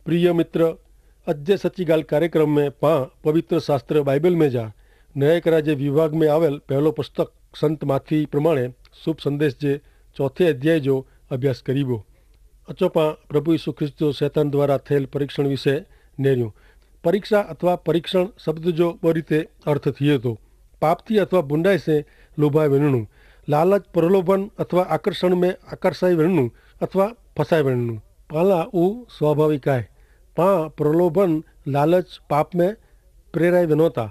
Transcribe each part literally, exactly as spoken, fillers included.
પ્રિય મિત્ર, અજ્જે સચ્ચી ગાલ કાર્યક્રમ મેં પાં પવિત્ર શાસ્ત્ર બાઈબલ મેં જા નયા કરા જે વિભાગ મેં આવેલ પહેલો પુસ્તક સંત માથી પ્રમાણે શુભ સંદેશ જે ચોથે અધ્યાય જો અભ્યાસ કરીબો. અચો પાં પ્રભુ ઈસુ ખ્રિસ્ત જો શૈતાન દ્વારા થયેલ પરીક્ષણ વિશે નેર્યું. પરીક્ષા અથવા પરીક્ષણ શબ્દ જો બરી તે અર્થ થિયે તો પાપથી અથવા ભૂંડાઈ સે લોભાઈ વેનનું, લાલચ પ્રલોભન અથવા આકર્ષણ મેં આકર્ષાઈ વેનનું અથવા ફસાઈ વેનનું. પાલા ઉ સ્વાભાવિક આય. પા પ્રલોભન લાલચ પાપ મેં પ્રેરાઈ વેનોતા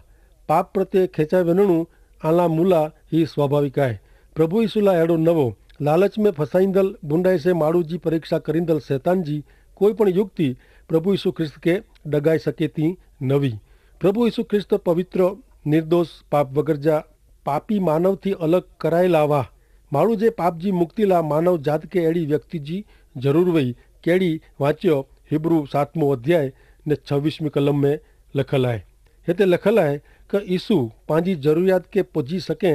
પાપ પ્રત્યે ખેંચાઈ વેનનું આલા મુલા હી સ્વાભાવિક આય. પ્રભુ ઈસુલા એડો નવો લાલચ મેં ફસાઈંદલ ભૂંડાઈ સે માડૂ જી પરીક્ષા કરીંદલ શૈતાન જી કોઈ પણ યુક્તિ પ્રભુ ઈસુ ખ્રિસ્ત કે ડગાઈ શકેતી નવી. પ્રભુ ઈસુ ખ્રિસ્ત પવિત્ર, નિર્દોષ પાપ વગર જા પાપી માનવ થી અલગ કરાયેલા વાહ માણુ જે પાપ જી મુક્તિ લા માનવ જાત કે એડી વ્યક્તિ જી જરૂર વય. કેડી વાંચ્યો હિબ્રૂ સાતમો અધ્યાય ને છવીસમી કલમ મેં લખલ આય. હેતે લખલ આય કે ઈસુ પાંજી જરૂરિયાત કે પજી સકે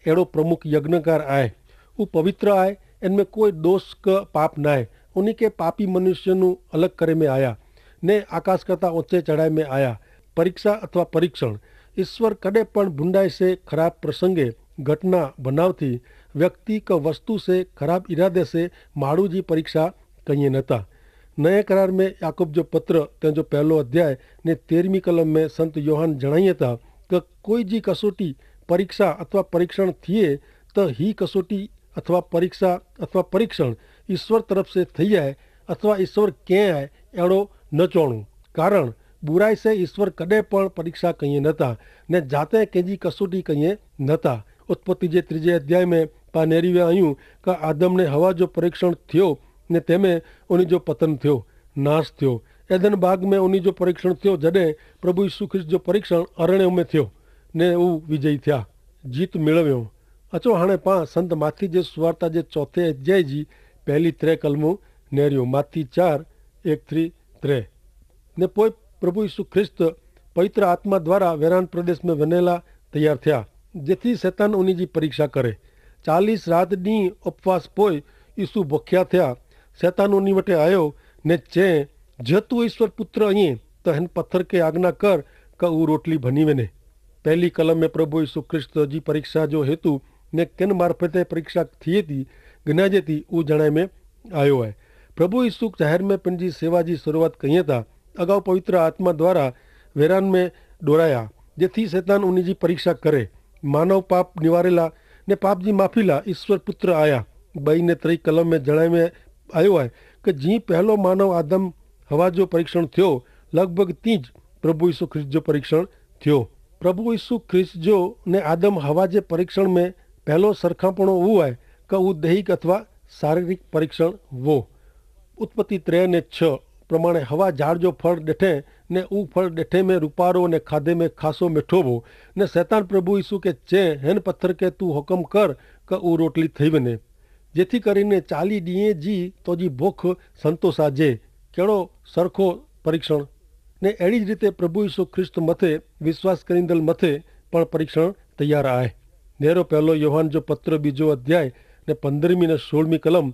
એડો પ્રમુખ યજ્ઞકાર આય. ઉ પવિત્ર આય. એન મેં કોઈ દોષ કે પાપ નાય. ઉની કે પાપી મનુષ્યનું અલગ કરે મેં આયા ને આકાશ કરતા ઓચે ચઢાઈ મેં આયા. પરીક્ષા અથવા પરીક્ષણ ઈસ્વર કદે પણ ભૂંડાઈ સે ખરાબ પ્રસંગે ઘટના ભનાવતી વ્યક્તિ કે વસ્તુ સે ખરાબ ઇરાદે સે માડૂ જી પરીક્ષા કહિયે નતા. નયા કરાર મેં યાકૂબ જો પત્ર તેનો પહેલો અધ્યાય ને તેરમી કલમ મેં સંત યોહાન જણાઈ હતા કે કોઈ જી કસોટી પરીક્ષા અથવા પરીક્ષણ થિયે તો હી કસોટી અથવા પરીક્ષા અથવા પરીક્ષણ ઈસ્વર તરફ સે થઈ આય અથવા ઈસ્વર કેહ આય એડો ન ચોણું. કારણ બુરાઈ સે ઈસ્વર કદે પણ પરીક્ષા કહિયે નતા ને જાતે કેજી કસોટી કહિયે નતા. ઉત્પત્તિ જે ત્રીજે અધ્યાય મેં પા નેરી વ્યા અયું કે આદમ ને હવા જો પરીક્ષણ થયો ને તેમે ઉની જો પતન થયો, નાશ થયો. એદન બાગ મેં ઉની જો પરીક્ષણ થયો જડે પ્રભુ ઈસુ ખ્રિસ્ત જો પરીક્ષણ અરણ્ય મેં થયો ને ઉ વિજયી થયા, જીત મેળવ્યો. અચો હાણે પા સંત માથી જે સુવાર્તા જે ચોથે અધ્યાય જી પહેલી ત્રે કલમો નેર્યો માથી ચાર, એક થી ત્રે. ને પોય પ્રભુ ઈસુ ખ્રિસ્ત પવિત્ર આત્મા દ્વારા વેરાન પ્રદેશ મેં વનેલા તૈયાર થયા જેથી શૈતાન ઉની જી પરીક્ષા કરે. ચાલીસ રાત દી અપવાસ પોય ઈસુ ભોખ્યા થયા. શૈતાન ઉની વટે આયો ને ચે, જે તું ઈસ્વર પુત્ર અહીં તો હેન પથ્થર કે આજ્ઞા કર કે ઉ રોટલી ભની વેને. પહેલી કલમ મેં પ્રભુ ઈસુ ખ્રિસ્ત જી પરીક્ષા જો હેતુ ને કેન મારફતે પરીક્ષા થિયે તી ગિનાજે તી ઉ જણાય મેં આયો હૈ. પ્રભુ ઈસુ જાહેર મેં પનજી સેવા જી શરૂઆત કહિયે તા અગાઉ પવિત્ર આત્મા દ્વારા વેરાન મેં ડોરાયા જેથી શૈતાન ઉની જી પરીક્ષા કરે. માનવ પાપ નિવારેલા ને પાપ જી માફીલા ઈસ્વર પુત્ર આયા. બઈ ને ત્રય કલમ મેં જણાય મેં આયો હૈ કે જી પહેલો માનવ આદમ હવા જો પરીક્ષણ થયો લગભગ તી જ પ્રભુ ઈસુ ખ્રિસ્ત જો પરીક્ષણ થયો. પ્રભુ ઈસુ ખ્રિસ્ત જો ને આદમ હવા જે પરીક્ષણ મેં પહેલો સરખાપણો ઉ હૈ કે ઉ દૈહિક અથવા શારીરિક પરીક્ષણ વો. ઉત્પત્તિ ત્રે ને છ પ્રમાણે હવા જાડ જો ફળ દેઠે ને ઉ ફળ દેઠે મેં રૂપારો ને ખાધે મેં ખાસો મેઠો વો. ને સૈતાન પ્રભુ ઈસુ કે ચે, હેન પથ્થર કે તું હુકમ કર કે ઉ રોટલી થઈ વેને જેથી કરીને ચાલી દિયે જી તોજી ભોખ સંતોષા જે. કેડો સરખો પરીક્ષણ. ને એડી જ રીતે પ્રભુ ઈસુ ખ્રિસ્ત મતે વિશ્વાસ કરીંદલ મતે પણ પરીક્ષણ તૈયાર આય. નેરો પહેલો યોહાન જો પત્ર બીજો અધ્યાય ને પંદ્રહમી ને સોળમી કલમ,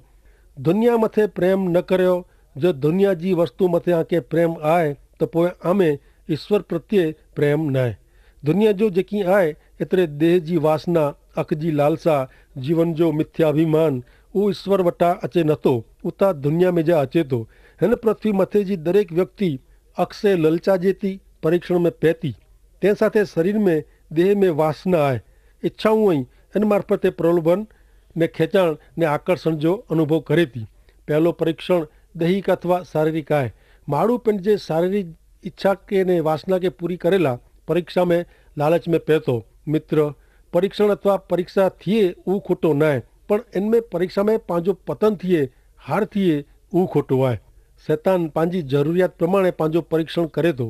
દુનિયા મતે પ્રેમ ન કર્યો. જો દુનિયા જી વસ્તુ મતે આંકે પ્રેમ આય તો પોય આમે ઈસ્વર પ્રત્યે પ્રેમ નાય. દુનિયા જો જેકી આય એતરે દેહ જી વાસના, અખ જી લાલસા, જીવન જો મિથ્યાભિમાન ઉ ઈસ્વર વટા અચે નતો. ઉતા દુનિયા મેં જા અચે તો હેન પૃથ્વી મતે જી દરેક વ્યક્તિ અક્ષે લલચા જેતી પરીક્ષણ મેં પૈતી. તે સાથે શરીર મેં દેહ મેં વાસના આય, ઇચ્છાઉં અહીં એન મારફતે પ્રલોભન ને ખેંચાણ ને આકર્ષણ જો અનુભવ કરેતી. પહેલો પરીક્ષણ દૈહિક અથવા શારીરિક આય. માડૂ પેંડ જે શારીરિક ઇચ્છા કે ને વાસના કે પૂરી કરેલા પરીક્ષા મેં લાલચ મેં પૈતો. મિત્ર, પરીક્ષણ અથવા પરીક્ષા થિયે ઉં ખોટો નાય, પણ એન મેં પરીક્ષા મેં પાંજો પતન થિયે, હાર થિયે ઉં ખોટો આય. સૈતાન પાંજી જરૂરિયાત પ્રમાણે પાંજો પરીક્ષણ કરે તો.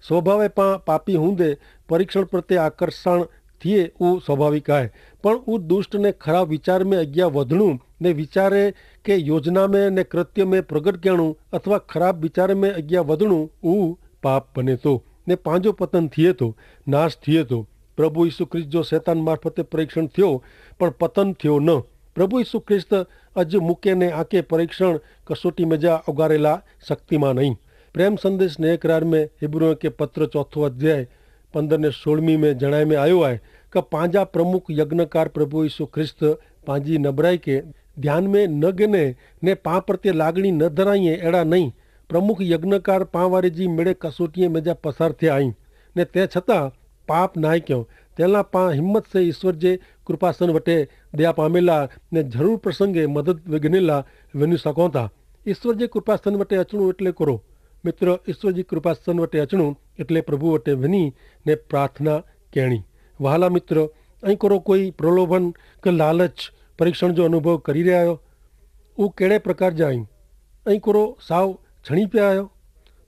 સ્વભાવે પાં પાપી હૂંદે પરીક્ષણ પ્રત્યે આકર્ષણ થિયે ઉં સ્વાભાવિક આય. પણ ઉં દુષ્ટ ને ખરાબ વિચાર મેં અજ્ઞા વધણું ને વિચારે કે યોજના મેં ને કૃત્ય મેં પ્રગટ કહેણું અથવા ખરાબ વિચાર મેં અજ્ઞા વધણું ઉં પાપ બને તો ને પાંજો પતન થિયે તો, નાશ થિયે તો. પ્રભુ ઈસુ ખ્રિસ્ત જો સૈતાન મારફતે પરીક્ષણ થયો, પણ પતન થયો ન. પ્રભુ ઈસુ ખ્રિસ્ત અજ મુકે ને આકે પરીક્ષણ કસોટી મેં જા ઉગારેલા શક્તિમાન અહીં. પ્રેમ સંદેશ નેકરાર મેં હિબ્રૂ કે પત્ર ચોથો અધ્યાય પંદર ને સોળમી મેં જણાય મેં આયો આય, કે પાંજા પ્રમુખ યજ્ઞકાર પ્રભુ ઈસુ ખ્રિસ્ત પાંજી નબરાઈ કે ધ્યાન મેં ન ગને ને પાં પ્રત્યે લાગણી ન ધરાઈએ એડા નહીં. પ્રમુખ યજ્ઞકાર પાંવારે જી મેળે કસોટીએ મેં જા પસાર થયા અહીં, ને તે છતાં પાપ નાય ક્યો. તેલા પાં હિંમત સે ઈસ્વર જે કૃપાસન વટે દયા પામેલા ને જરૂર પ્રસંગે મદદ ગનેલા વેની સકોતા. ઈસ્વર જે કૃપાસન વટે અચણું એટલે કરો. મિત્ર, ઈસ્વર જી કૃપાસન વટે અચણું એટલે પ્રભુ વટે વેની ને પ્રાર્થના કહેણી. વહાલા મિત્ર, અહીં કરો કોઈ પ્રલોભન કે લાલચ પરીક્ષણ જો અનુભવ કરી રહ્યા હો, ઉં કેડ઼ે પ્રકાર જા અહીં? અહીં કરો સાવ છણી પ્યા હો,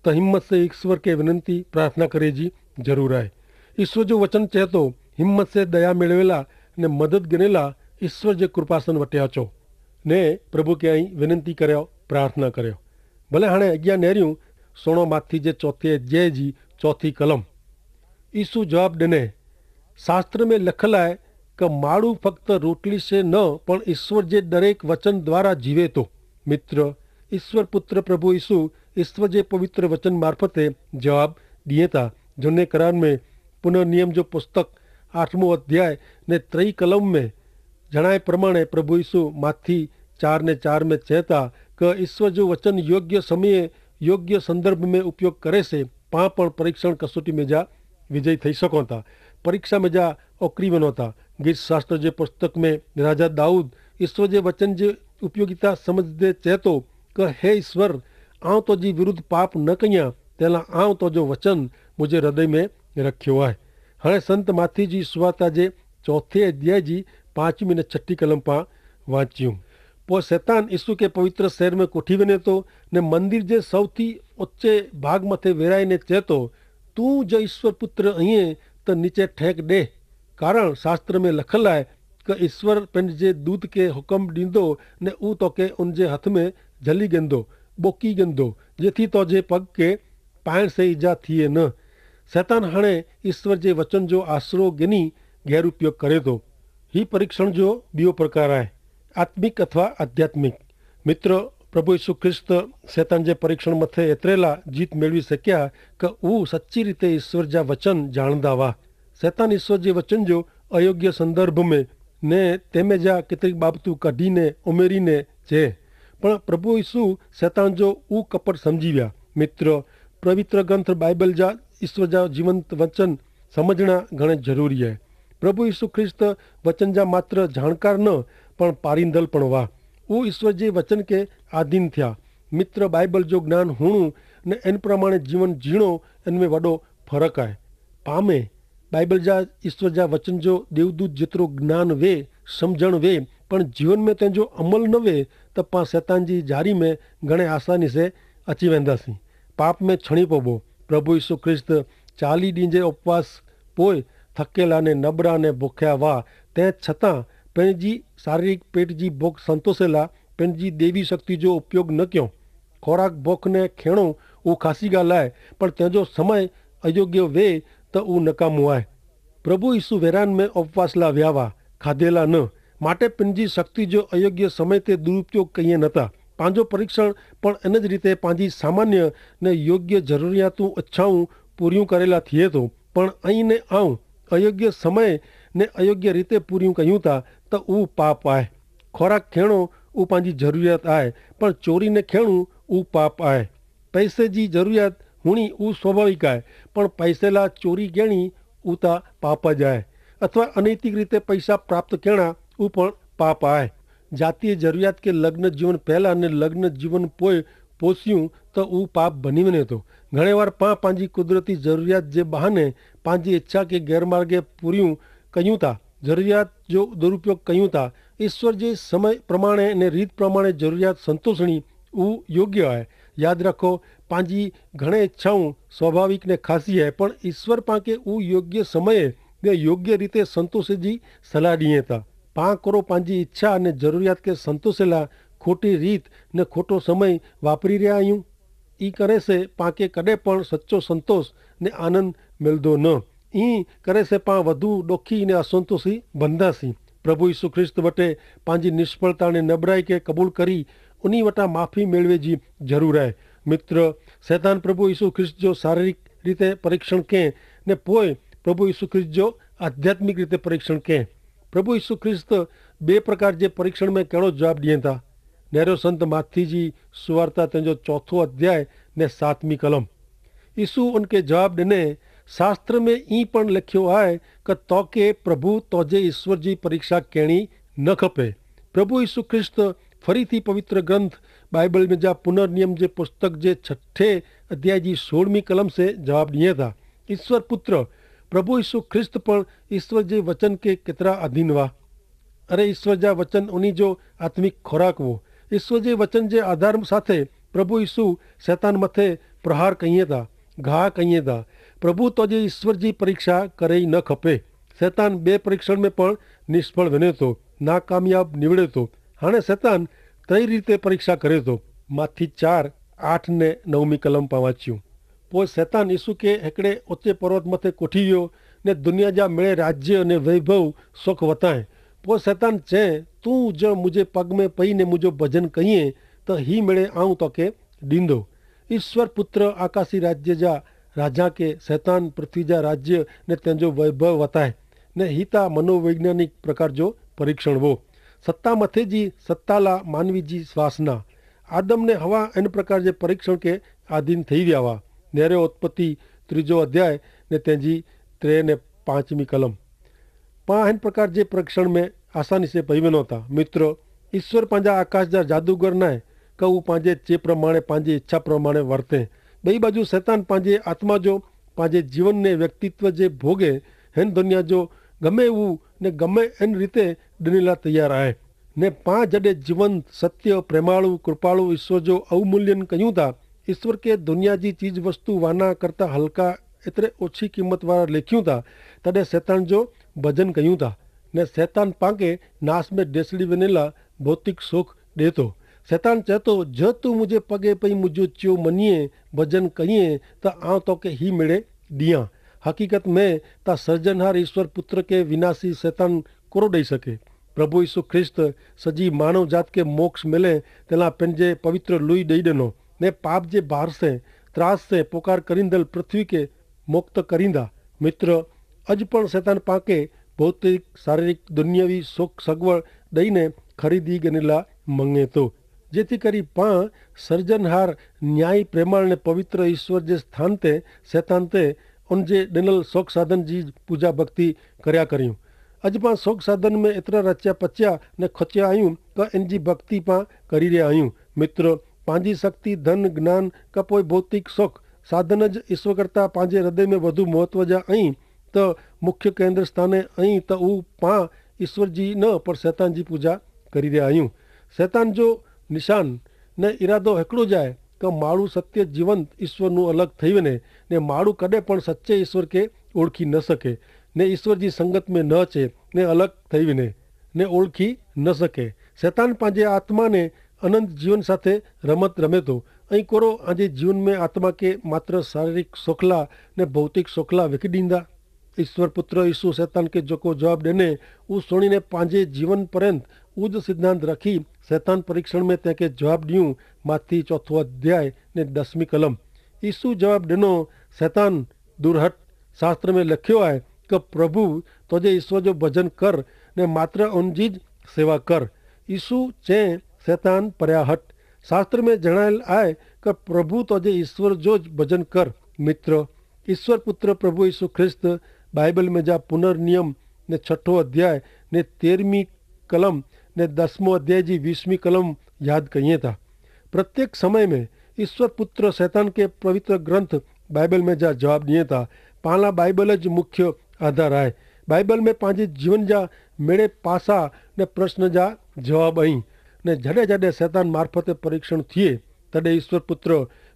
તો હિંમત સે ઈસ્વર કે વિનંતી પ્રાર્થના કરે જી જરૂર આય. ઈસ્વર જો વચન ચેતો, હિંમત સે દયા મેળવેલા ને મદદ ગનેલા ઈસ્વર જે કૃપાસન વટે આચો ને પ્રભુ કે અહીં વિનંતી કર્યો, પ્રાર્થના કર્યો. ભલે હણે અજ્ઞા નેર્યું સોણો માથી જે ચોથે અધ્યાય જી ચોથી કલમ. ઈસુ જવાબ દેને, શાસ્ત્ર મેં લખલ આય કે માડૂ ફક્ત રોટલી સે ન પણ ઈસ્વર જે દરેક વચન દ્વારા જીવે તો. મિત્ર, ઈસ્વર પુત્ર પ્રભુ ઈસુ ઈસ્વર જે પવિત્ર વચન મારફતે જવાબ દિયે તા. જોને કરાર મેં પુનર્નિયમ જો પુસ્તક આઠમો અધ્યાય ને ત્રય કલમ મેં જણાય પ્રમાણે પ્રભુ ઈસુ માથી ચાર ને ચાર મેં ચેતા કે ઈસ્વર જો વચન યોગ્ય સમયે યોગ્ય સંદર્ભ મેં ઉપયોગ કરે સે. પાં પણ પરીક્ષણ કસોટી મેં જા વિજય થઈ સકોતા, પરીક્ષા મેં જા ઓકરી વનોતા. ગીત શાસ્ત્ર જે પુસ્તક મેં રાજા દાઉદ ઈસ્વર જે વચન જે ઉપયોગિતા સમજ દે ચેતો કે હે ઈસ્વર, આવ તો જી વિરુદ્ધ પાપ ન કહિયા, તેલા આવ તો જો વચન મુઝે હૃદય મેં રખ્યો આય. હણે સંત માથી જી સુવાર્તા જે ચોથે અધ્યાય જી પાંચમી ને છઠી કલમ પાં વાંચ્યું. પોય સેતાન ઈસુ કે પવિત્ર શહેર મેં કોઠી વેને તો ને મંદિર જે સૌથી ઓચ્ચે ભાગ મતે વેરાઈ ને ચેતો, તું જો ઈસ્વર પુત્ર અહિયે તો નીચે ઠેંક દેહ, કારણ શાસ્ત્ર મેં લખલ આય કે ઈસ્વર પેનજે દૂત કે હુકમ દીંદો ને ઉં તો કે ઉનજે હથ મેં જલી ગેંદો, બોકી ગેંદો, જેથી તો જે પગ કે પાયણ સે ઇજા થિયે ન. સૈતાન હણે ઈસ્વર જે વચન જો આશરો ગેની ગેરઉપયોગ કરે તો. હી પરીક્ષણ જો બિયો પ્રકાર આય, આત્મિક અથવા આધ્યાત્મિક. મિત્ર, પ્રભુ ઈસુ ખ્રિસ્ત સૈતાન જે પરીક્ષણ મતે એતરેલા જીત મેળવી શક્યા કે ઉં સચ્ચી રીતે ઈસ્વર જા વચન જાણદા વા. સૈતાન ઈસ્વર જે વચન જો અયોગ્ય સંદર્ભ મેં ને તેમે જા કિતરી બાબતુ કઢી ને ઉમેરી ને ચે. પણ પ્રભુ ઈસુ સૈતાન જો ઉં કપટ સમજી વ્યા. મિત્ર, પવિત્ર ગ્રંથ બાઈબલ જા ઈસ્વર જા જીવંત વચન સમઝણા ઘણે જરૂરી હૈ. પ્રભુ ઈસુ ખ્રિસ્ત વચન જા માત્ર જાણકાર ન પણ પારિંદલ પણ વાહ. ઉં ઈસ્વર જે વચન કે આધીન થ્યા. મિત્ર, બાઈબલ જો જ્ઞાન હુણું ને એન પ્રમાણે જીવન જીણો એન મેં વડો ફરક આય. પામે બાઈબલ જા ઈસ્વર જા વચન જો દેવદૂત જેતરો જ્ઞાન વે સમઝણ વે પણ જીવન મેં તેનજો અમલ ન વે, તો પાં સૈતાન જી જારી મેં ઘણે આસાની સે અચી વેંદા સી. પાપ મેં છણી પવો. પ્રભુ ઈસુ ખ્રિસ્ત ચાલી ડીંજે ઉપવાસ પોય થકેલા ને નબરા ને ભોખ્યા વા, તે છતાં પેનજી શારીરિક પેટ જી ભોખ સંતોષેલા પેનજી દેવી શક્તિ જો ઉપયોગ ન ક્યો. ખોરાક ભોખને ખેણો ઉં ખાસી ગાલ આય, પણ તેજો સમય અયોગ્ય વે તો ઉં નકામું આય. પ્રભુ ઈસુ વેરાન મેં અપવાસલા વ્યાવા ખાધેલા ન માટે પેનજી શક્તિ જો અયોગ્ય સમય તે દુરુપયોગ કહિયે નતા. પાંજો પરીક્ષણ પણ એન જ રીતે પાંજી સામાન્ય ને યોગ્ય જરૂરિયાતું અચ્છાઉં પૂર્યું કરેલા થિયે તો. પણ અહીં ને આઉં અયોગ્ય સમય ને અયોગ્ય રીતે પૂર્યું કહ્યું તા, તો ઉં પાપ આય. ખોરાક ખેણો ઉં પાંજી જરૂરિયાત આય, પણ ચોરી ને ખેણું ઉં પાપ આય. પૈસે જી જરૂરિયાત હુણી ઉં સ્વાભાવિક આય, પણ પૈસેલા ચોરી ગેણી ઉતા પાપ જ આય. અથવા અનૈતિક રીતે પૈસા પ્રાપ્ત કેણા ઉં પણ પાપ આય. જાતીય જરૂરિયાત કે લગ્ન જીવન પહેલા ને લગ્ન જીવન પોય પોસ્યું તો ઉં પાપ ભની વને તો. ઘણે વાર પાં પાંજી કુદરતી જરૂરિયાત જે બહાને પાંજી ઇચ્છા કે ગેરમાર્ગે પૂર્યું કહ્યું તા, જરૂરિયાત જો દુરુપયોગ કહ્યું તા. ઈસ્વર જે સમય પ્રમાણે ને રીત પ્રમાણે જરૂરિયાત સંતોષણી ઉં યોગ્ય આય. યાદ રાખો, પાંજી ઘણે ઇચ્છાઉં સ્વાભાવિક ને ખાસી આય, પણ ઈસ્વર પાંકે ઉં યોગ્ય સમયે ને યોગ્ય રીતે સંતોષે જી સલાહ દિયે તા. પાંકરો પાંજી ઇચ્છા અને જરૂરિયાત કે સંતોષેલા ખોટી રીત ને ખોટો સમય વાપરી રહ્યા આયું. ઈ કરે સે પાંકે કદે પણ સચો સંતોષ ને આનંદ મેલદો ન. ઈ કરે સે પાં વધુ દોખી ને અસંતોષી બંધાસી. પ્રભુ ઈસુ ખ્રિસ્ત વટે પાંજી નિષ્ફળતા ને નબરાઈ કે કબૂલ કરી ઉની વટા માફી મેળવે જી જરૂર આય. મિત્ર, સૈતાન પ્રભુ ઈસુ ખ્રિસ્ત જો શારીરિક રીતે પરીક્ષણ કહેં, ને પોય પ્રભુ ઈસુ ખ્રિસ્ત જો આધ્યાત્મિક રીતે પરીક્ષણ કહેં. પ્રભુ ઈસુ ખ્રિસ્ત બે પ્રકાર જે પરીક્ષણ મેં કહેડો જવાબ દિયે થા? નેરો સંત માથી જી સુવાર્તા તેનો ચોથો અધ્યાય ને સાતમી કલમ. ઈસુ ઉનકે જવાબ દેને, શાસ્ત્ર મેં ઈ પણ લખ્યો આય કે તો કે પ્રભુ તોજે ઈસ્વર જી પરીક્ષા કહેણી ન ખપે. પ્રભુ ઈસુ ખ્રિસ્ત ફરીથી પવિત્ર ગ્રંથ બાઈબલ મેં જા પુનર્નિયમ જે પુસ્તક જે છઠ્ઠે અધ્યાય જી સોળમી કલમ સે જવાબ દિયે થા. ઈસ્વર પુત્ર પ્રભુ ઈસુ ખ્રિસ્ત પણ ઈસ્વર જે વચન કે કેતરા અધીન વા? અરે ઈસ્વર જા વચન ઉની જો આત્મિક ખોરાક વો. ઈસ્વર જે વચન જે આધાર સાથે પ્રભુ ઈસુ સૈતાન મતે પ્રહાર કહિયે થા, ઘા કહિયે થા. પ્રભુ તોજે ઈસ્વર જી પરીક્ષા કરે ન ખપે. સૈતાન બે પરીક્ષણ મેં પણ નિષ્ફળ વને તો, નાકામયાબ નીવડે તો. હાણે સૈતાન ત્રય રીતે પરીક્ષા કરે તો. માથી ચાર, આઠ ને નવમી કલમ પાવાચ્યું. પોય સૈતાન ઈસુ કે હેકડ઼ે ઓચે પર્વત મતે કોઠી વ્યો, ને દુનિયા જા મેળે રાજ્ય અને વૈભવ સુખ વતાએ. પોય સૈતાન ચે, તું જો મુઝે પગ મેં પઈ ને મુઝો ભજન કહિયે, તો હી મેળે આઉં તો કે દીંદો. ઈસ્વર પુત્ર આકાશી રાજ્ય જા રાજા કે સૈતાન પૃથ્વી જા રાજ્ય ને તેનો વૈભવ વતાએ. ને હી તા મનોવૈજ્ઞાનિક પ્રકાર જો પરીક્ષણ વો. સત્તા મતે જી સત્તાલા માનવી જી શ્વાસના. આદમ ને હવા એન પ્રકાર જે પરીક્ષણ કે આધીન થઈ વ્યાવા. નેરે ઉત્પત્તિ ત્રીજો અધ્યાય ને તેની ત્રે ને પાંચમી કલમ. પાં એન પ્રકાર જે પરીક્ષણ મેં આસાની સે પૈવે નહોતા. મિત્ર, ઈસ્વર પાંજા આકાશ જા જાદુગર નાય કે ઉં પાંજે ચે પ્રમાણે પાંજી ઇચ્છા પ્રમાણે વર્તે. બઈ બાજુ સૈતાન પાંજે આત્મા જો પાંજે જીવન ને વ્યક્તિત્વ જે ભોગે હેન દુનિયા જો ગમે ઉં ને ગમે એન રીતે ડનેલા તૈયાર આય. ને પાં જડે જીવન સત્ય પ્રેમાળુ કૃપાળુ ઈસ્વર જો અવમૂલ્યન કહ્યું તા, ઈસ્વર કે દુનિયા જી ચીજ વસ્તુ વાના કરતા હલકા એતરે ઓછી કિંમત વારા લેખ્યું તા, તદે સૈતાન જો ભજન કહ્યું તા. ને સૈતાન પાંકે નાસ મેં દેસડી વેનેલા ભૌતિક સુખ દેતો. સૈતાન ચેતો, જો તું મુઝે પગે પઈ મુજો ચ્યો મનીએ ભજન કહિયે, તો આવ તો કે હી મેળે દિયા. હકીકત મેં તા સર્જનહાર ઈસ્વર પુત્ર કે વિનાશી સૈતાન કોરો દઈ શકે? પ્રભુ ઈસુ ખ્રિસ્ત સજી માનવ જાત કે મોક્ષ મેલે તેલા પેનજે પવિત્ર લુઈ દઈ દેનો, ને પાપ જે ભાર સે ત્રાસ સે પોકાર કરીંદલ પૃથ્વી કે મુક્ત કરીંદા. મિત્ર, અજ પણ સૈતાન પાંકે ભૌતિક શારીરિક દુનિયાવી સુખ સગવડ દઈને ખરીદી ગનેલા મંગે તો, જેથી કરી પાં સર્જનહાર ન્યાયી પ્રેમાળ ને પવિત્ર ઈસ્વર જે સ્થાન તે સૈતાન તે ઉન જે ડેનલ સોખ સાધન જી પૂજા ભક્તિ કર્યા કર્યું. અજ પાં સોખ સાધન મેં એતરા રચ્યા પચ્યા ને ખચ્યા આયું કે એન જી ભક્તિ પાં કરી રહ્યા આયું. મિત્ર, પાંજી શક્તિ ધન જ્ઞાન કે પોય ભૌતિક સોખ સાધન જ ઈસ્વર કરતા પાંજે હૃદય મેં વધુ મહત્વ જા અહીં તો મુખ્ય કેન્દ્ર સ્થાને અહીં તો ઉપાં ઈસ્વર જી ન પણ સૈતાન જી પૂજા કરી રહ્યા આયું. સૈતાન જો નિશાન ને ઇરાદો હેકડો જાય કે માળું સત્ય જીવંત ઈસ્વરનું અલગ થઈ વેને, ને માળું કદે પણ સચ્ચે ઈસ્વર કે ઓળખી ન શકે, ને ઈસ્વર જી સંગત મેં ન છે, ને અલગ થઈ વેને ને ઓળખી ન શકે. સૈતાન પાંજે આત્માને અનંત જીવન સાથે રમત રમે તો. અહીં કોરો આજે જીવન મેં આત્મા કે માત્ર શારીરિક સોખલા ને ભૌતિક સોખલા વેકી દીંદા? ઈસ્વર પુત્ર ઈસુ સૈતાન કે જોકો જવાબ દેને ઉસ સોણીને પાંજે જીવન પર્યંત ઉજ સિદ્ધાંત રાખી સૈતાન પરીક્ષણ મેં તેંકે જવાબ દિયું. માથી ચોથો અધ્યાય ને દસમી કલમ. ઈસુ જવાબ દેનો, સૈતાન દુરહટ, શાસ્ત્ર મેં લખ્યો આય કે પ્રભુ તોજે ઈસ્વર જો ભજન કર ને માત્ર અનજી જ સેવા કર. ઈસુ ચે, સૈતાન પર્યાહટ. શાસ્ત્ર મેં જણાયેલ આય કે પ્રભુ તોજે ઈસ્વર જો જ ભજન કર. મિત્ર, ઈસ્વર પુત્ર પ્રભુ ઈસુ ખ્રિસ્ત બાઈબલ મેં જા પુનર્નિયમ ને છઠો અધ્યાય ને તેરમી કલમ ને દસમો અધ્યાય જી વીસમી કલમ યાદ કહિયે તા. પ્રત્યેક સમય મેં ઈસ્વર પુત્ર સૈતાન કે પવિત્ર ગ્રંથ બાઈબલ મેં જા જવાબ દિયે તા. પાલા બાઈબલ જ મુખ્ય આધાર આય. બાઈબલ મેં પાંજી જીવન જા મેળે પાસા ને પ્રશ્ન જા જવાબ અહીં. ને જડે જડે સૈતાન મારફતે પરીક્ષણ થિયે, તદે ઈસ્વર પુત્ર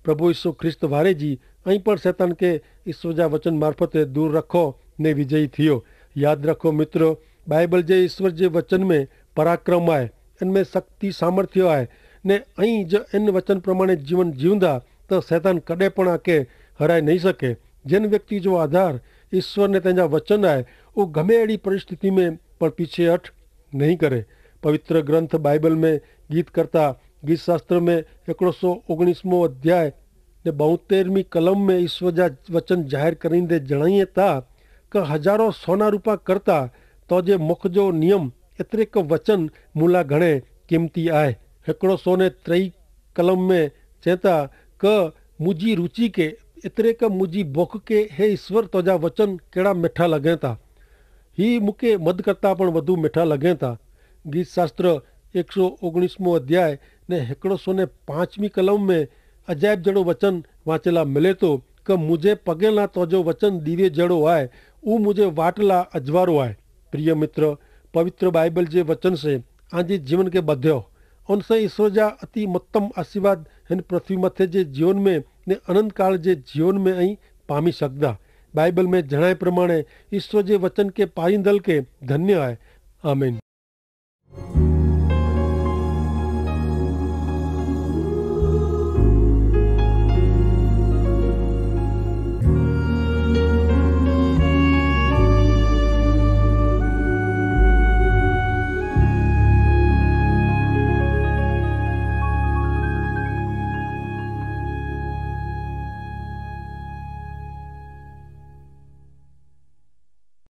પ્રભુ ઈસુ ખ્રિસ્ત વારે જી અહીં પણ સૈતાન કે ઈસ્વર જા વચન મારફતે દૂર રખો ને વિજયી થિયો. યાદ રખો મિત્ર, બાઈબલ જે ઈસ્વર જે વચન મેં પરાક્રમ આય, એન મેં શક્તિ સામર્થ્ય આય, ને અહીં જ એન વચન પ્રમાણે જીવન જીવંદા તો સૈતાન કદે પણ આકે હરાઈ નહીં શકે. જેન વ્યક્તિ જો આધાર ઈસ્વર ને તેના વચન આય, ઉં ગમે એડી પરિસ્થિતિ મેં પણ પીછે હઠ નહીં કરે. પવિત્ર ગ્રંથ બાઈબલ મેં ગીત કરતા ગીતશાસ્ત્ર મેં હેકડો સો ઓગણીસમો અધ્યાય ને બોતેરમી કલમ મેં ઈસ્વર જા વચન જાહેર કરીંદે જણાઈએ તા, કે હજારો સોના રૂપા કરતા તો જે મુખ જો નિયમ એતરે કે વચન મુલા ઘણે કિંમતી આય. હેકડો સો ને ત્રેઈ કલમ મેં ચેતા, કે મુજી રુચિ કે એતરે કે મુજી બોખ કે હે ઈસ્વર તો જા વચન કેડા મેઠા લગેતા. હી મુકે મધ કરતા પણ વધુ મેઠા લગેતા. ગીતશાસ્ત્ર એકસો ઓગણીસમો અધ્યાય ને હેકડો સો ને પાંચમી કલમ મેં અજાયબ જેડો વચન વાંચેલા મિલે તો, કે મુઝે પગેલા તોજો વચન દીવે જેડો આય, ઉં મુઝે વાટલા અજવારો આય. પ્રિય મિત્ર, પવિત્ર બાઈબલ જે વચન સે આજે જીવન કે બધ્યો, અનસે ઈસવ જા અતિ મત્તમ આશીર્વાદ હેન પૃથ્વી મતે જે જીવન મેં ને અનંતકાળ જે જીવન મેં અહીં પામી સકદા. બાઈબલ મેં જણાય પ્રમાણે ઈસવ જે વચન કે પારિંદલ કે ધન્ય આય. આમીન.